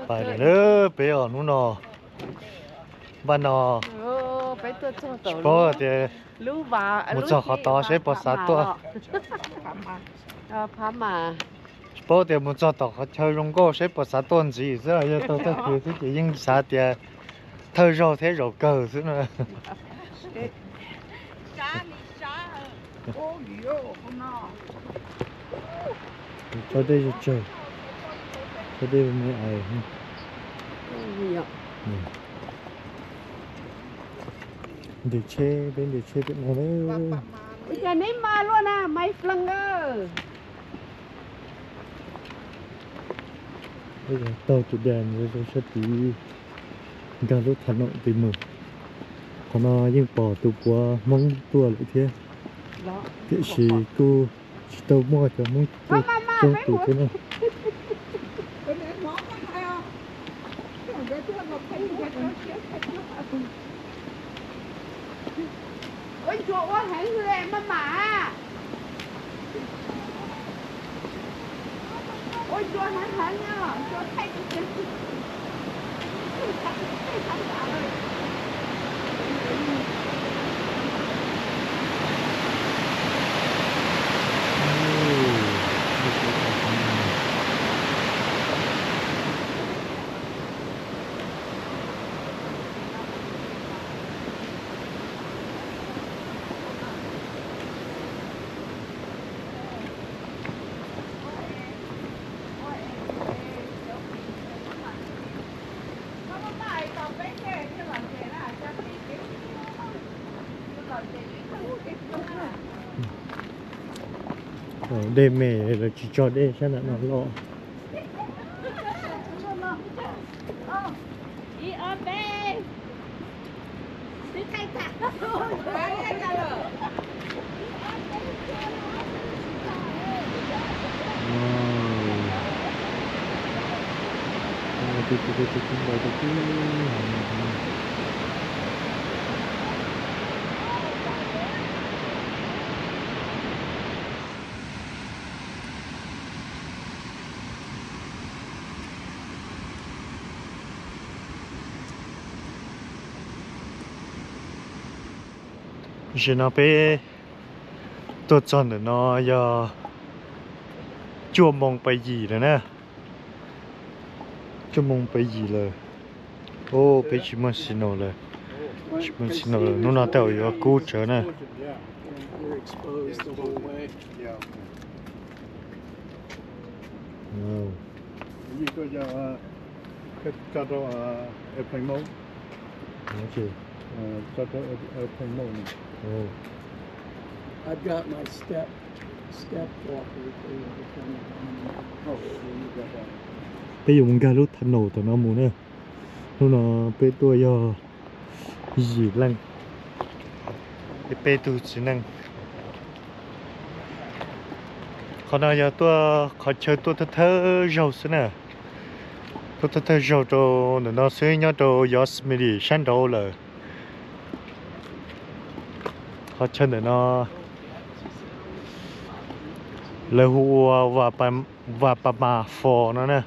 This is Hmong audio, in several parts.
Pais lawm peb os hnub no. Npaj no tsis paub tias mus txog qhov tod seb puas xav tuaj. Tsis paub tias mus txog tom qhov chaw zoo nkauj seb puas xav tuaj ntxiv xwb, yog tau txoj kev xwb ces yeej xav tias thawj zaug thiab zaum kawg xwb na. Tso dej tsawg, tso dej me ais. Ntes tsheb, peb ntes tsheb pem no. Ua cas neb mas luaj na, Maiv Flees a. Taug tus dam sab tid nkag lub Thav Noom tid mus. Qhov no yeej pom tus puav Hmoob tuaj lawm thiab, tiam sis kuj tsis tau muaj cov Hmoob tuaj coob tus thiab na. Ua ntsuag ua heev li maj mam. Ua ntsuag heev heev os, ntsuag thaij. Dej me lawv tsis tso dej sab nram no los. Tam sim no peb tuaj txog ntawm no yog cuaj moo pas yim lawm na. Cuaj moo pas yim lawm. Peb tsis muaj snow lawm. Tsis muaj snow lawm, hnub no tej zaum yuav kub tsawv na. Peb yuav mus nkag lub tunnel tom no mus na. Hnub no peb tuaj yog yim leej, peb tug txiv neej. Qhov no yog tuaj qhov chaw tuaj thawj thawj zaug xwb na. Tuaj thawj thawj zaug rau ntawm no xwb, nyob rau Yosemite sab nraud lawm. Qhov chaw ntawm no lawv hu ua Vapama Fall no na.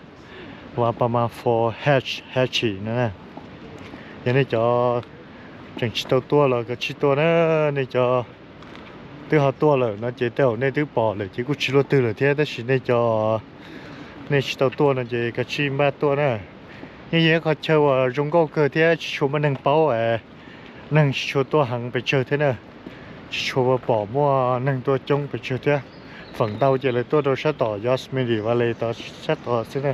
Vapama Fall Hatch, Hatchie no na. Yog nej cov tseem tsis tau tuaj los kav tsij tuaj na. Nej cov twb ho tuaj lawm no ces tej zaum nej twb pom lawm ces kuj tsis luaj twg lawm thiab, tab sis nej cov nej tsis tau tuaj no ces kav tsij npaj tuaj na. Yeej yog qhov chaw uas zoo nkauj kawg thiab tsis tshua muaj neeg paub es neeg tsis tshua tuaj heev pes tsawg thiab na. Tsis tshua pom muaj neeg tuaj coob pes tsawg thiab. Feem ntau ces lawv tuaj rau sab tom Yosemite Valley tod sab tod xwb na.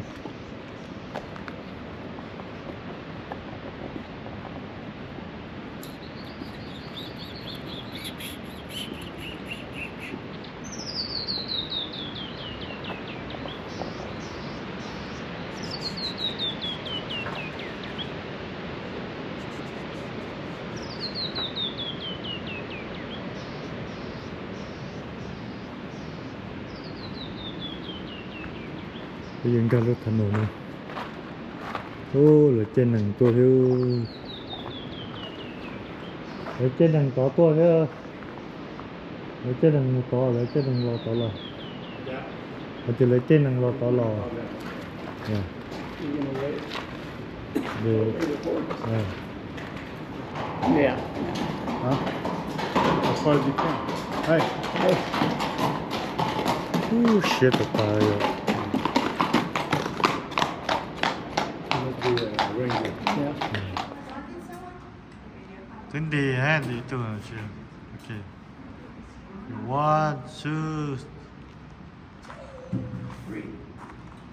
Peb yuav nkag lub tunnel no. Ub, lawv caij nees tuaj thiab. Lawv caij nees tod tuaj thiab. Lawv caij nees mus tod, lawv caij nees los tod los. Hais tias lawv caij nees los tod los. Ub, siab tag tas yom. Twb nti, nti tug. Ok. One, two.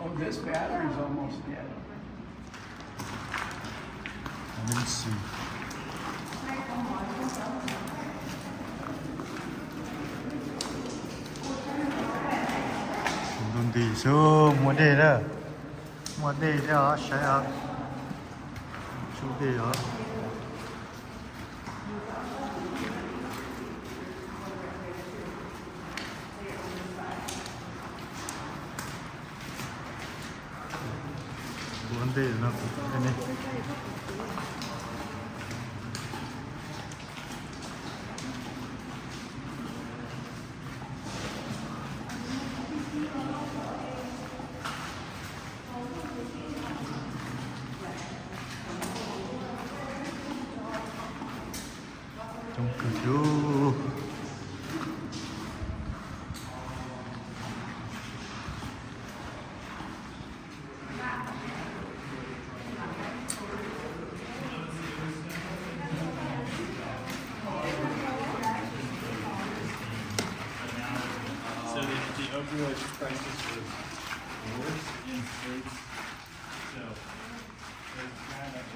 Let me see. Tus nti xwb, muaj dej na. Muaj dej thiab os, saib os. Tsuj dej os. Ua ntej no kuv ne. Coob kawg thiab. So the, the opioid crisis was worse in states, so there's kind of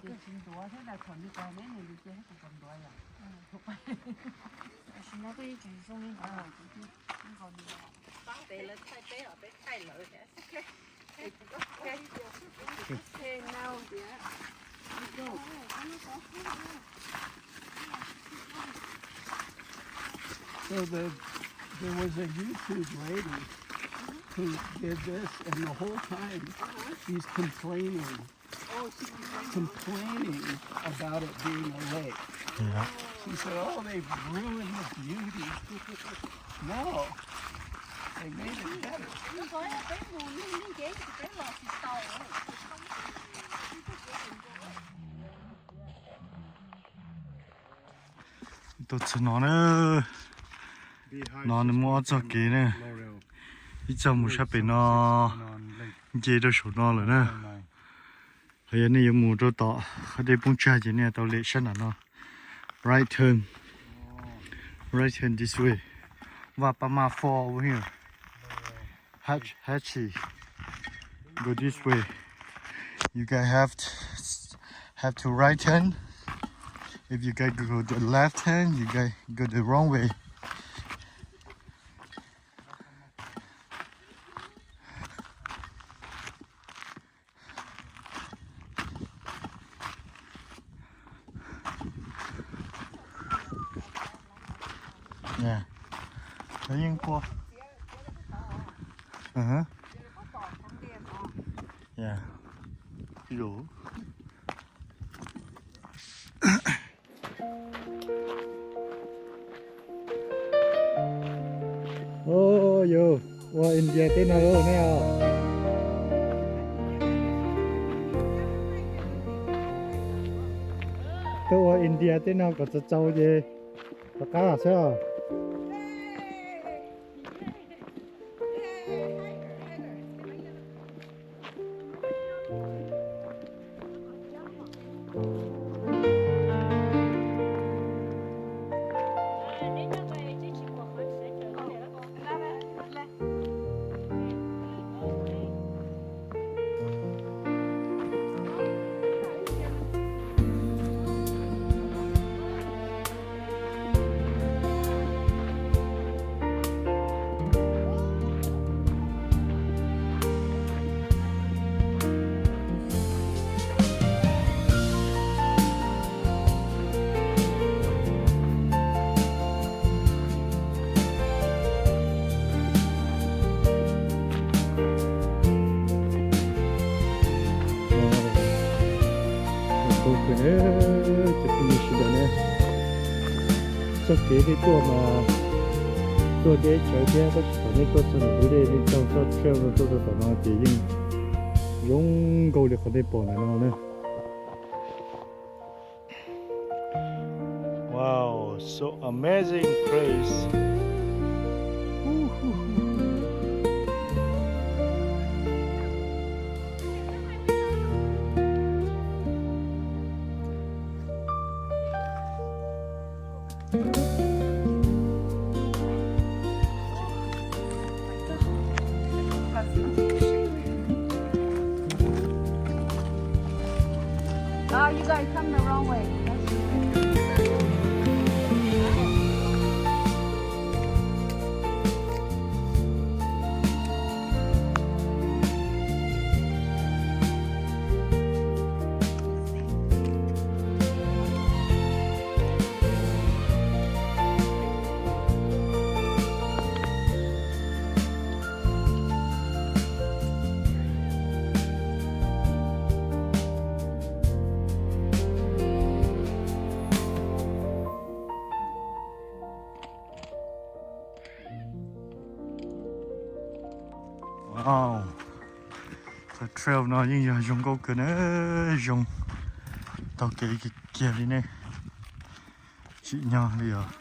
a So the, there was a YouTube lady who did this, and the whole time she's complaining, complaining about it being a lake. Yeah. She said, "Oh, they've ruined the beauty." No, they made it better. Tuaj txog no na, no nws muaj ob txoj kev na, ib txoj mus sab pem no, nce rau saum no lawm na. Ho yog nej yuav mus rau tom qhov dej poob tsag ces nej tau lem sab nram no. Right turn. Right turn this way. Vaj Paj Maj Fall over here. Hatch, Hatchy. Go this way. You guys have to, have to right hand. If you guys go the left hand, you guys go the wrong way. Yeah. Nó yeej qua. Uh-huh. Yeah. Ví dụ. Ua yus ua India teb no lauj nej os. Tuaj ua India teb no kom txaus txaus ces rov qab los xwb os. Txoj kev nej tuaj mas tuaj deb tsawv thiab, tab sis thaum nej tuaj txog ntawm lub dej nej taug txoj trail no tuaj rau tom no ces yeej zoo nkauj li qhov nej pom ntawm no na. Wow, so amazing place. Oh, you guys come the wrong way. Wow, cov trail no yeej yog zoo nkauj kawg na, zoo taug kev kiag li ne, tsim nyog li os.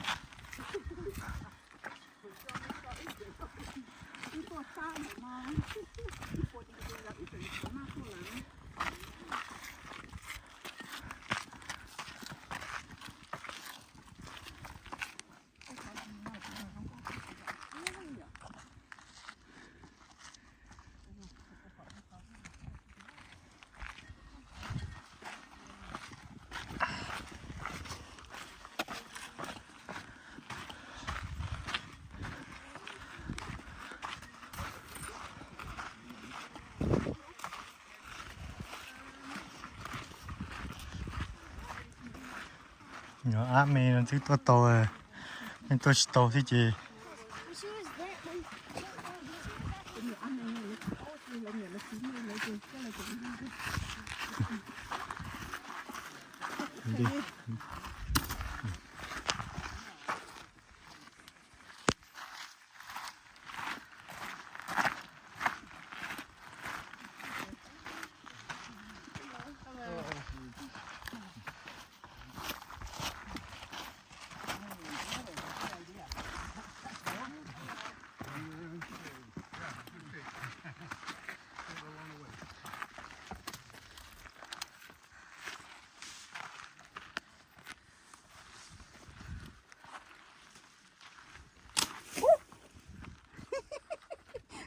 Yog ab me no twb tuaj tau, nej tuaj tsis tau thiab ces.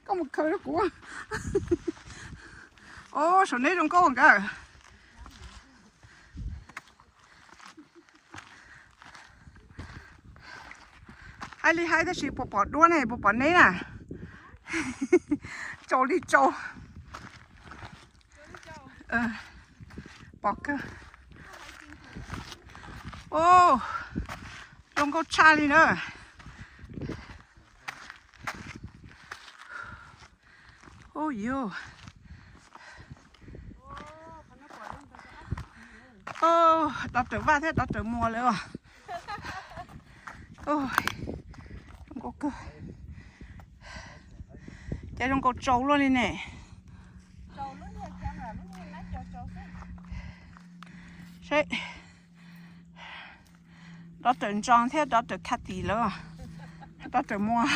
Koj mus khaws rau kuv. Os, saum neb zoo nkauj nkawd. Haib li haib tab sis puas pom duab ne, puas pom neb na? Tsaus li tsaus. Pom kawg. Os, zoo nkauj tshaj li na. Ub yus. Dov raws vaj thiab dov raws muag lawm os. Zoo nkauj kawg. Cas zoo nkaus tsaus luaj li ne. Seb, dov raws ntsoog thiab dov raws kha tis lawm. Dov raws muag,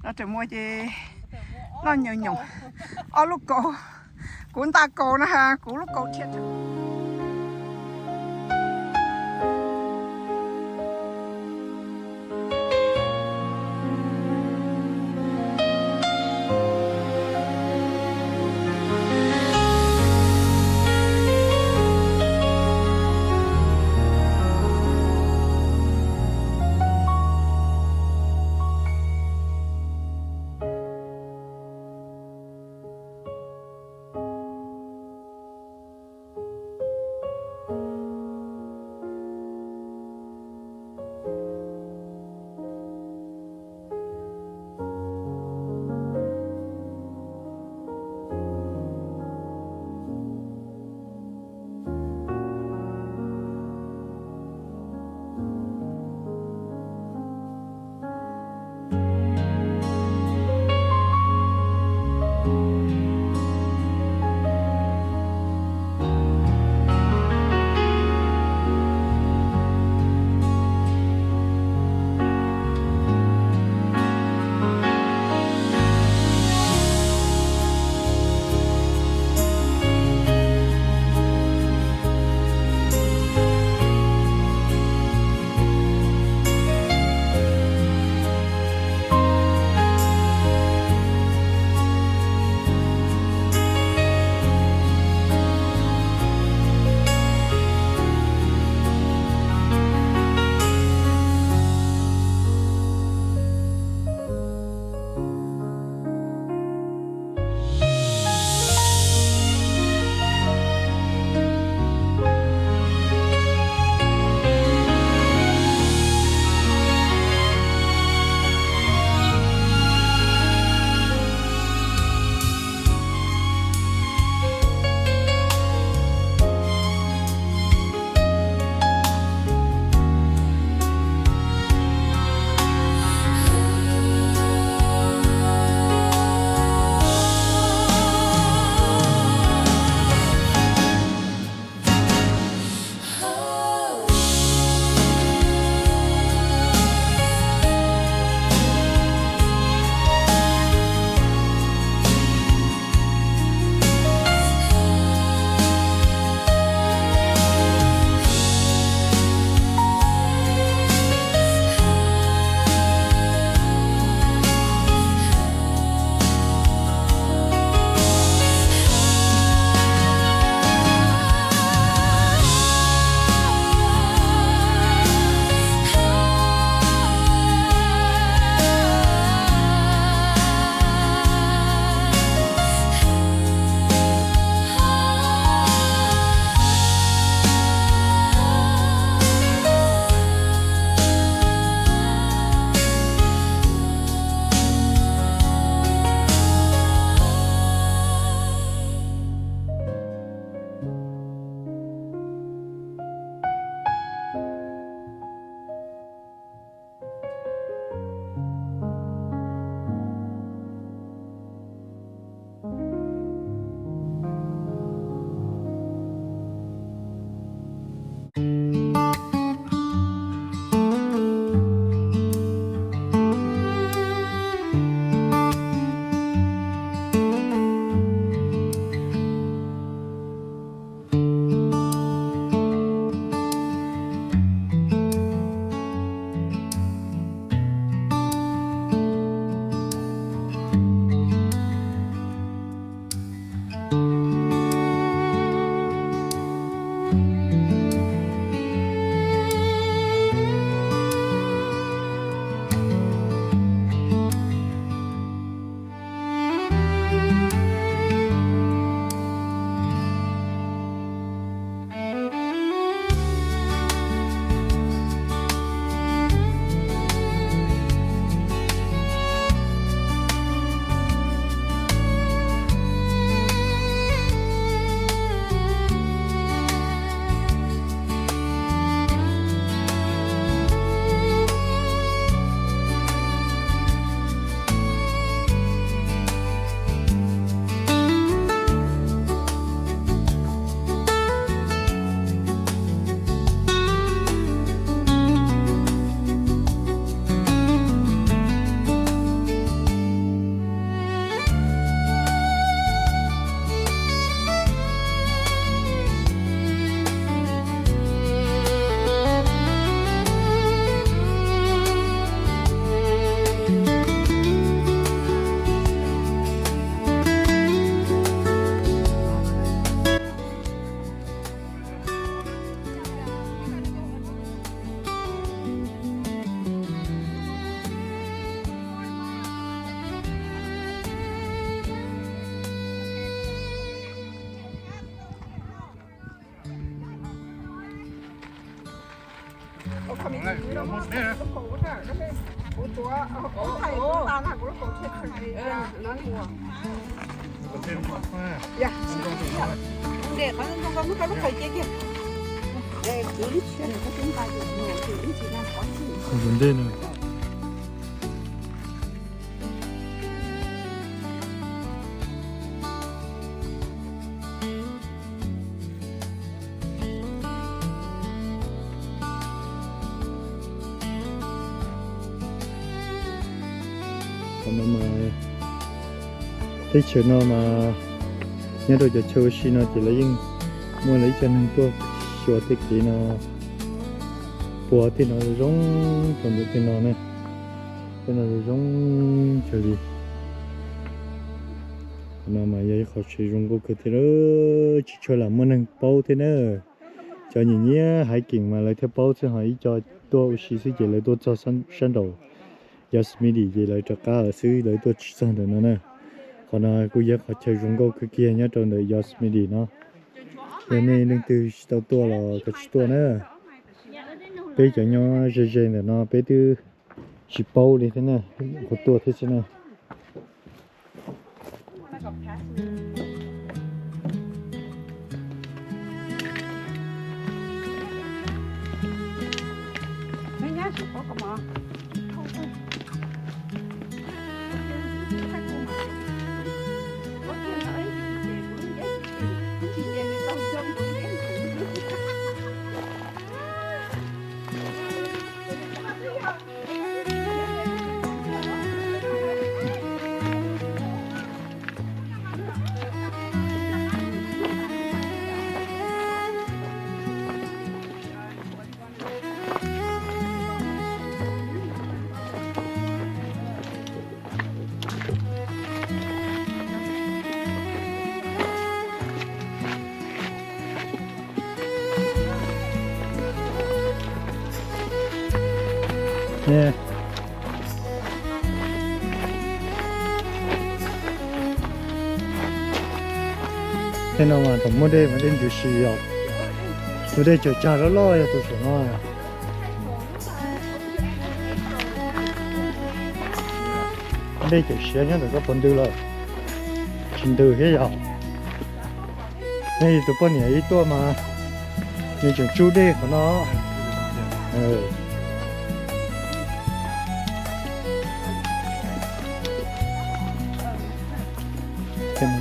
dov raws muag ces loj nyoos nyoos. Ob lub kaus, kuv nta kaus na, kuv lub kaus thiab. Ntej no. Teb chaws no mas nyob rau cov chaw ua si no ces lawv yeej muaj lawv ib co neeg tuaj xyuas tej kev no, puag tej no zoo zoo, thaum ntawm tej no na, tej no zoo zoo kawg li. Qhov no mas yog ib qho tsev zoo nkauj kawg thiab, tsis tshua lam muaj neeg paub thiab na. Cov nyiam nyiam hiking mas lawv thiaj paub xwb, ho ib co tuaj ua si xwb ces lawv tuaj txog sab nraum Yosemite ces lawv rov qab lawm xwb, lawv tuaj tsis txog ntawm no na. Qhov no kuj yog qhov chaw zoo nkauj kawg kiag nyob rau ntawm Yosemite no. Yog nej leej twg tsis tau tuaj los kav tsij tuaj na. Peb cov nyob ze ze ntawm no peb twb tsis paub li thiab na, kuv tuaj thiab xwb na. Tej no mas thaum muaj dej mas dej ntws si os. Tus dej cawm cag loj loj yog tus saum no. Dej cawm siav nyob ntawm koj puas ntws lawm? Tsis ntws thiab yog. Nej tus poj niam ib tuaj mas nws tseem tsub dej qhov no.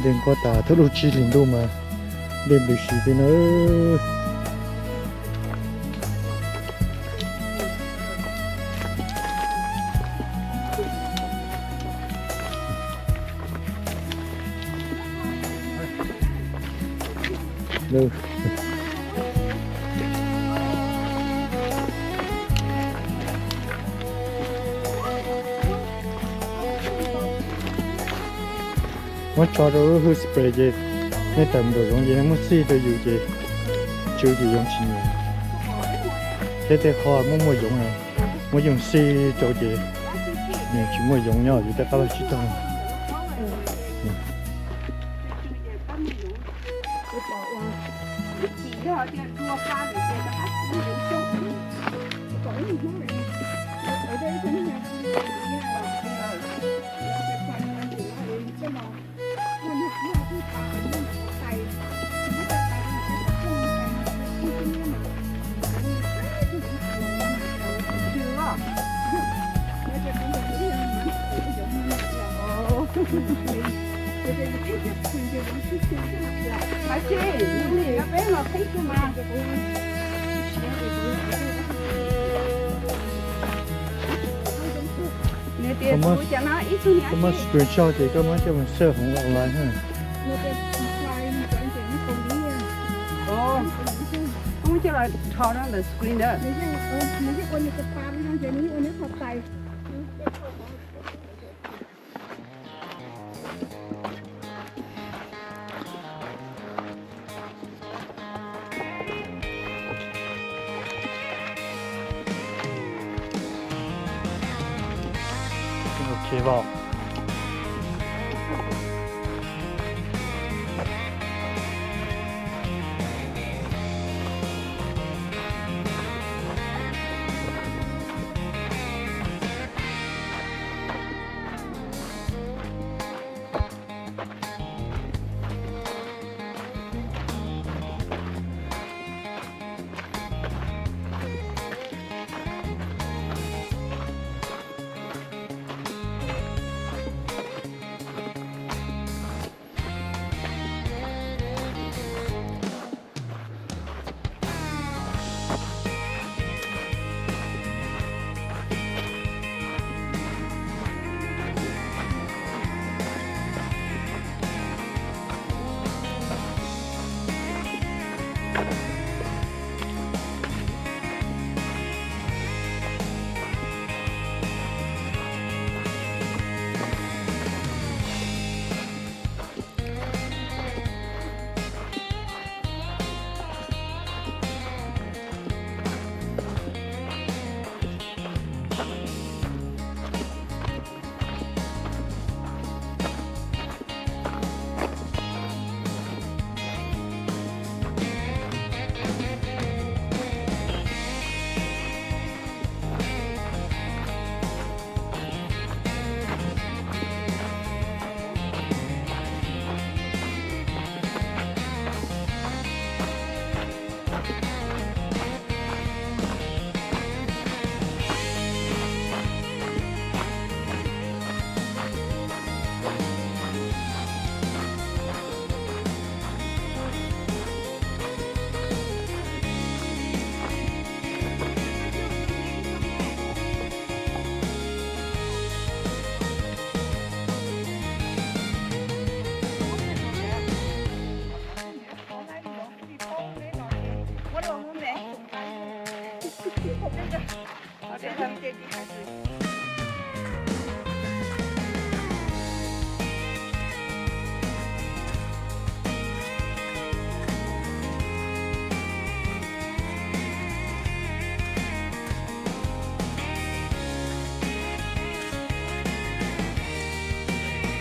Dej nqhuab tas thoob lub tsib hlis ntuj mas dej ntws si peb no. Muab tso rau lub hwj spray ces nej tawm mus nraum zoov ces nej muab xij rau yus ces tsw ces yoov tsis nyiam. Thiab tej qho muaj muaj yoov na, muab yoov xij rau ces nws tsis muaj yoov nyob yus tej qab vaj tsib taug. Koj muab screenshot ces koj muab coj mus search hauv online ha. Koj muab coj los rho rau ntawm screen ntawd. Ok, vào.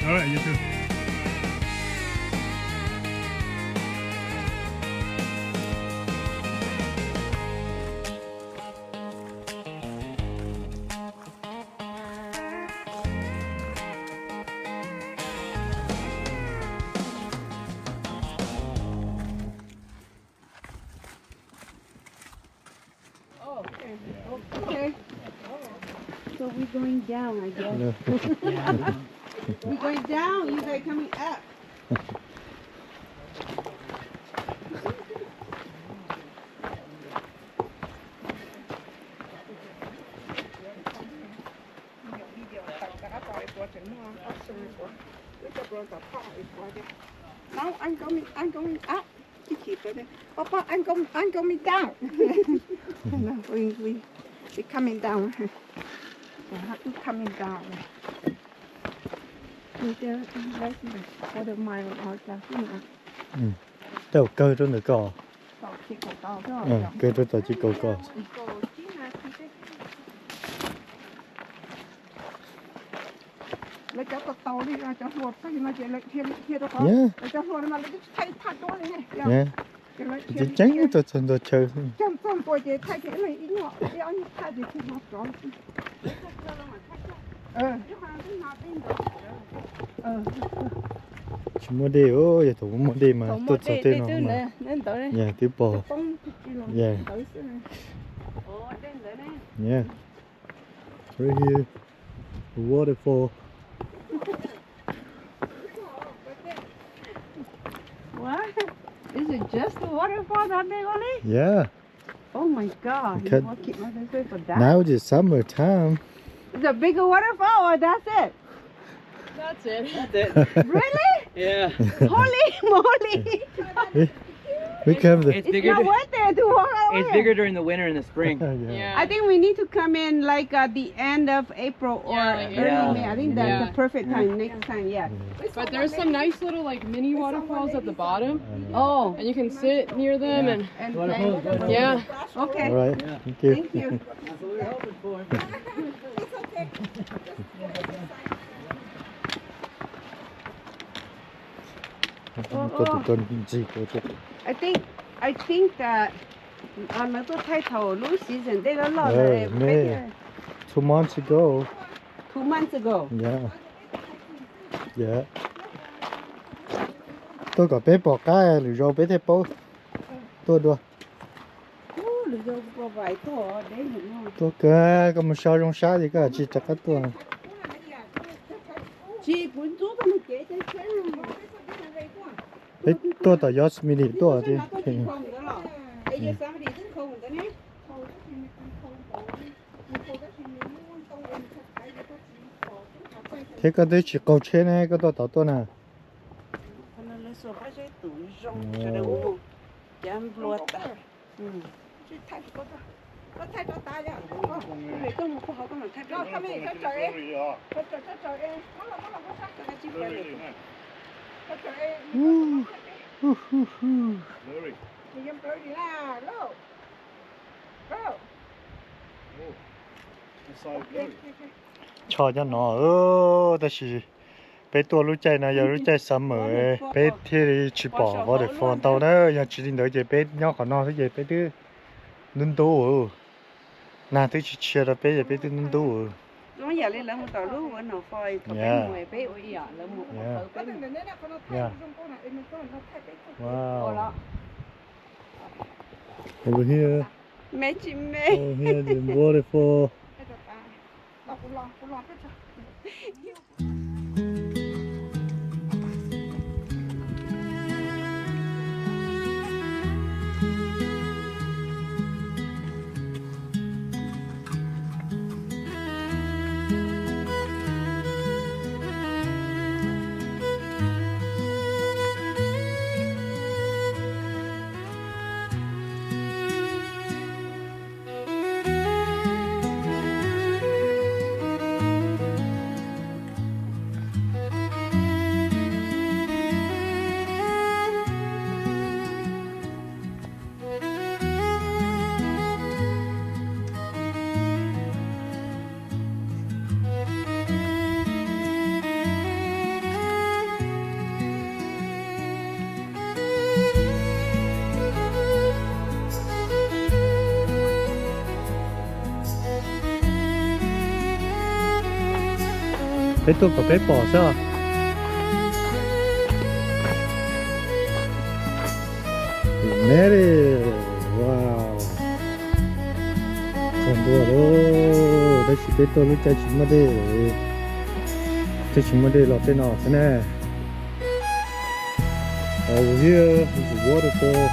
All right, you too. Oh, okay. Okay. So we're going down, I guess. We're going down, you guys coming up. No, I'm coming, I'm coming up. Papa, I'm coming, I'm coming down. No, we, we, we coming down. We coming down. Quarter mile or something. Tau kawg rau ntawm ko. Kawg rau tom chiv kaum ko. Lawv cov tau tau li cov hluas tag no ces lawv dhia rau qhov lawv cov hluas no mas lawv twb thaij thaj duab li ne. Ces ceev ceev txog ntua chaw. Cog txog ntua ces thaij ces ib leeg ib nyuag ib ob nyuag thaj ces tsis hnov rov. Tsis muaj dej, yog thaum muaj dej mas tuaj txog tej no mas yog twb pom. Yeah. Right here, the waterfall. What? Is it just the waterfall that big only? Yeah. Oh my God. Now it's summer time. It's a bigger waterfall or that's it? That's it. That's it. Really? Yeah. Holy moly. We, we come the It's It's bigger not dur- worth it to walk all the way. It's bigger during the winter and the spring. Yeah. I think we need to come in like at the end of April or Yeah, like early May. I think that's the perfect time next time. Yeah. But there's some nice little like mini waterfalls at the bottom. Oh. And you can sit near them and And play. Yeah. Okay. All right. Thank you. Thank you. That's what we were hoping for. It's okay. Koj tus koj ntxig koj thiab. I think, I think that lawv tuaj thaij thaum lub season dej loj loj lawm. Two months ago. Two months ago. Yeah. Yeah. Tuaj kom peb pom qab, lwm zaus peb thiaj paub tuaj dua. Tuaj kawg, koj mus so zoo sab ces koj tsis rov qab tuaj. Peb tuaj tom Yosemite tuaj. Thiab koj twb tsis qaug tsheb ne, koj tuaj tod tuaj na. Tsho nyob no, tab sis peb tuaj lub caij no yog lub caij summer, peb thiaj li tsis pom waterfall ntau na. Yog tsis li ntawd ces peb nyob qhov no xwb ces peb twb ntub ntub, nag twb tsis tshia rau peb ces peb twb ntub ntub. Zoo yam li lawv mus tom lub waterfall thaum peb mus, peb ua ib yam lawv mus qhov peb mus. Wow. Over here, me tsis me. Over here, the waterfall. Peb tuaj kom peb pom xwb. Neb li, wow, txog ntua lawm, tab sis peb tuaj lub caij tsis muaj dej, thiaj tsis muaj dej los tej no xwb na. Over here is a waterfall.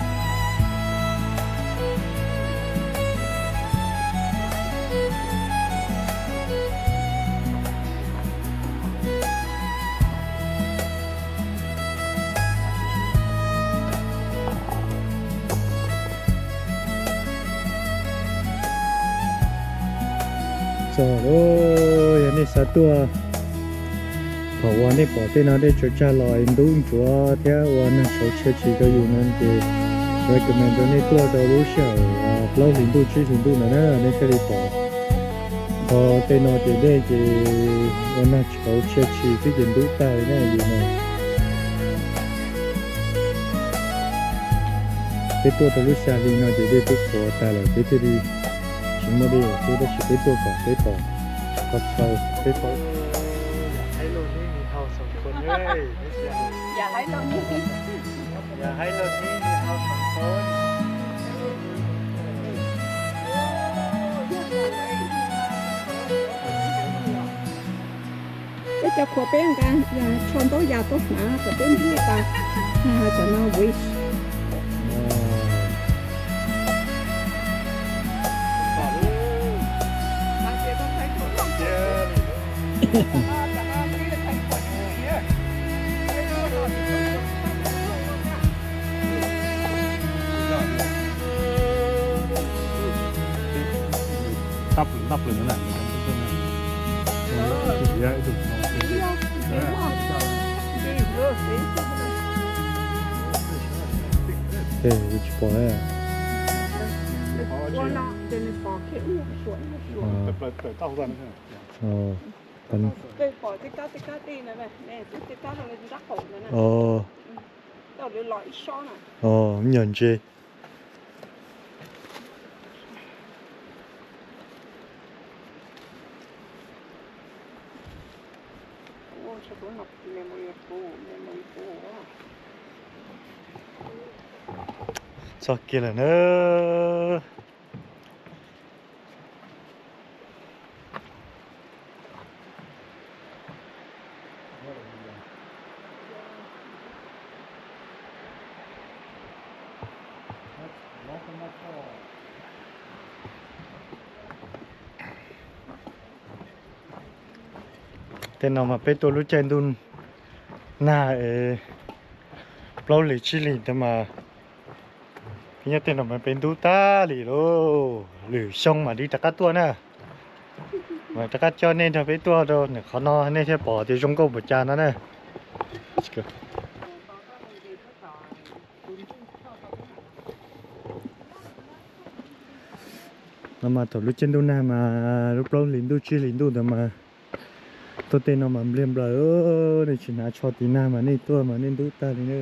Txog lawm, yog nej xav tuaj, thaum uas nej pom tej no dej tsaws tsag los ntub ntsuav thiab ua nag tshauv tshia tshis rau yus no ces recommend rau nej tuaj rau lub sij hawm plaub hlis ntuj tsib hlis ntuj ntawd na nej thiaj li pom. Ho tej no ces dej ces ua nag tshauv tshia tshis xwb ces ntub tag li na yus no. Peb tuaj rau lub xya hli no ces dej twb qhuav tag lawm peb thiaj li tsis muaj dej xwb, tab sis peb tuaj kom peb pom qhov chaw peb paub. Peb cov qhuas peb nqa tsho ntaub yas tuaj hnav kom peb ntsib tas, cov no wish. Tsis pom. Nyuag ntse. Txog kiag lawm na. Tej no mas peb tuaj lub caij ntuj nag es plaub hlis tsib hlis ntawd mas, nyob tej no mas peb ntub tag li lauj. Lwm xyoo mam li rov qab tuaj na, mam rov qab coj nej nrog peb tuaj rau ntawm qhov no nej thiaj pom tias zoo nkauj npaum cas no na. No mas thaum lub caij ntuj nag mas lub plaub hlis ntuj tsib hlis ntuj ntawd mas tuaj tej no mas npliag nplaws, nej tsis hnav tsho tiv nag mas nej tuaj mas nej ntub tag li na.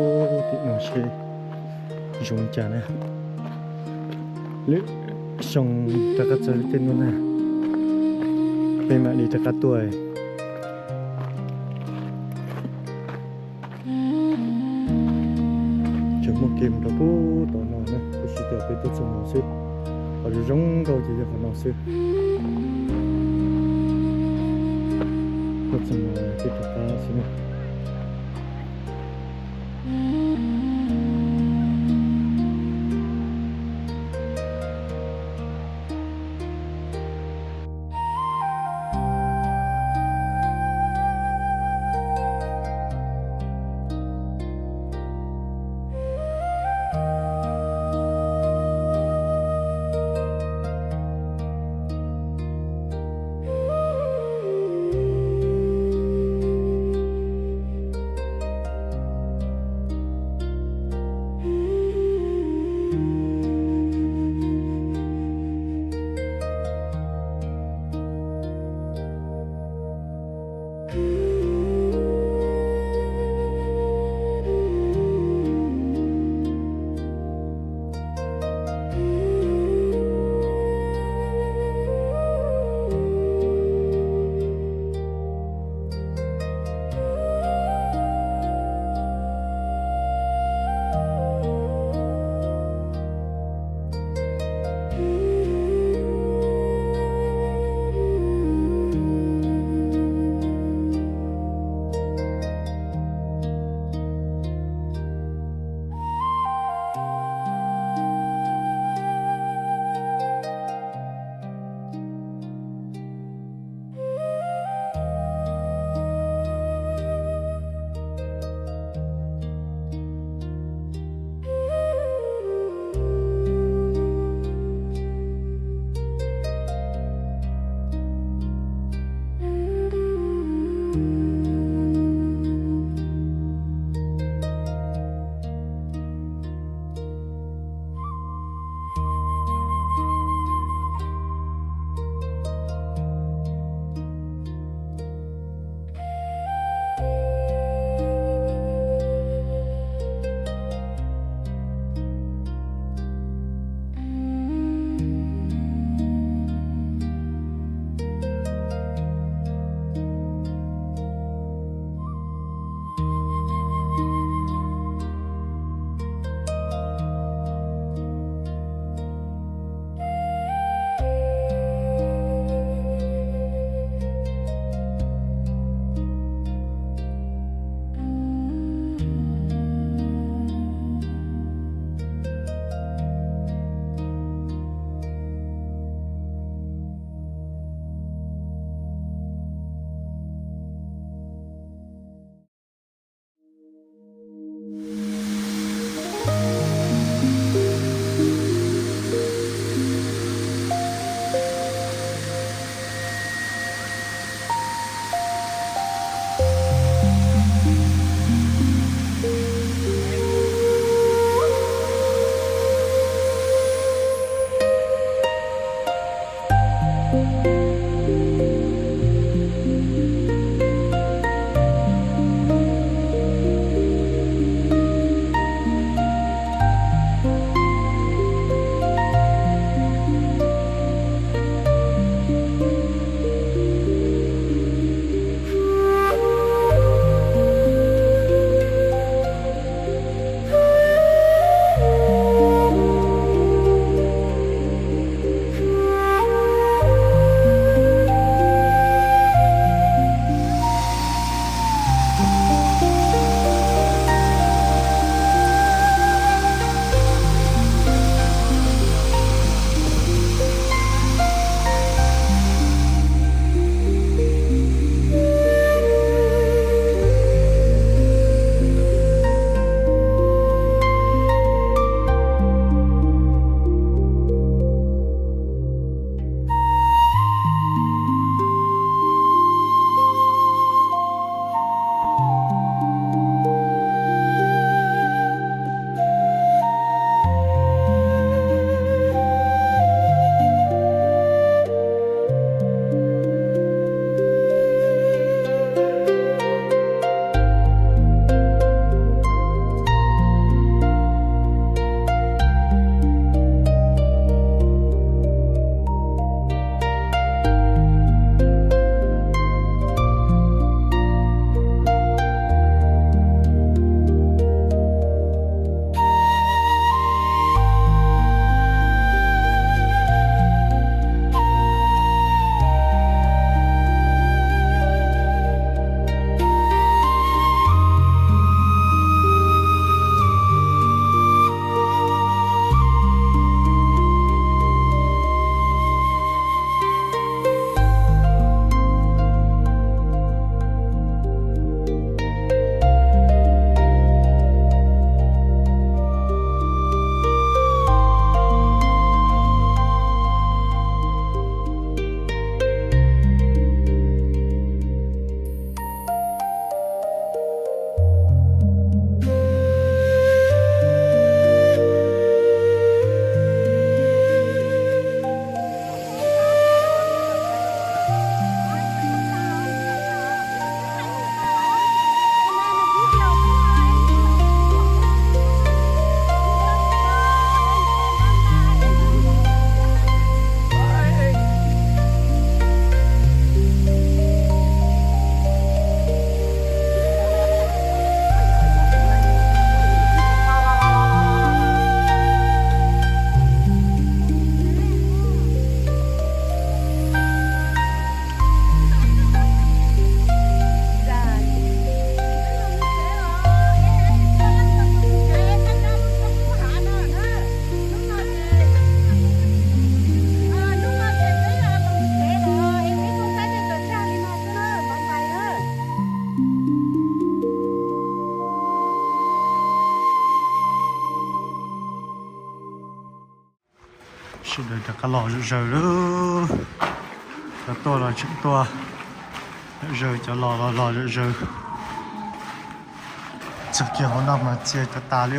Tim no seb zoo li cas na. Lwm xyoo rov qab txog lub caij no na, peb mam li rov qab tuaj. Tseem muaj kev mus rau pem tom no na, tab sis cas peb tuaj txog no xwb, qhov zoo zoo nkauj ces yog qhov no xwb. Tuaj txog no peb rov qab xwb na. Sawv daws rov qab los zom zaws lawm. Cov tuaj los tseem tuaj zom zaws, cov los los los zom zaws. Txog kiag hauv no mas txia cov tas li.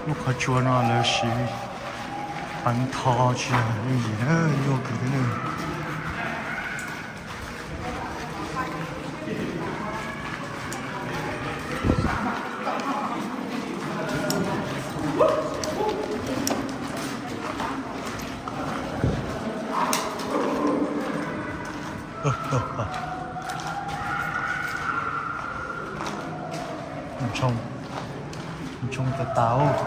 Lub qhov tsua no lawv siv peev tho tsis yog yooj yim na, nyuaj kawg thiab. Ntshoo tas tas.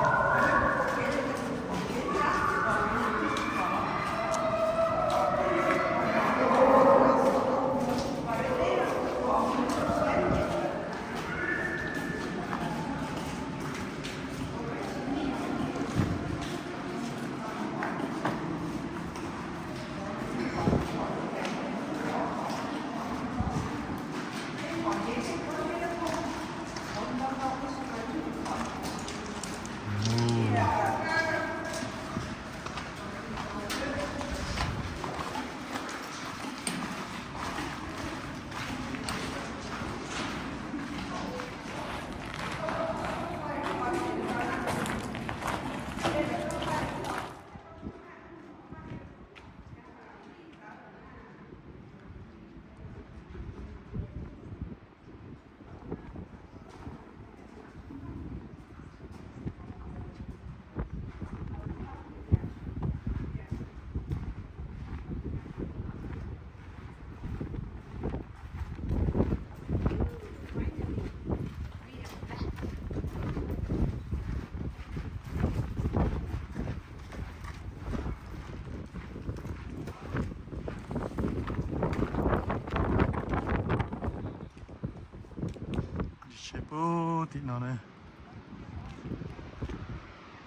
Tsheb puag tim no na.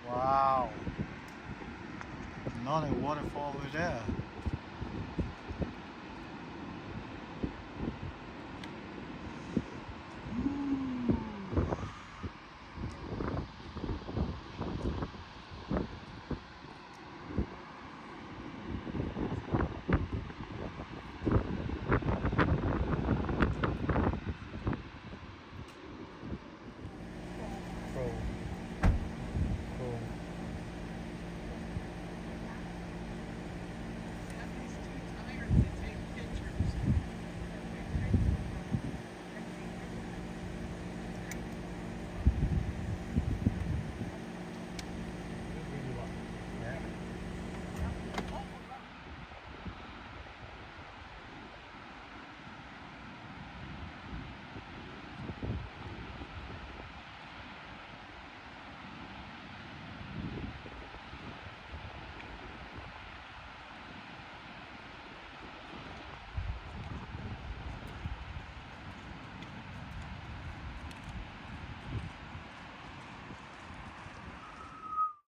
Wow. Another waterfall over there.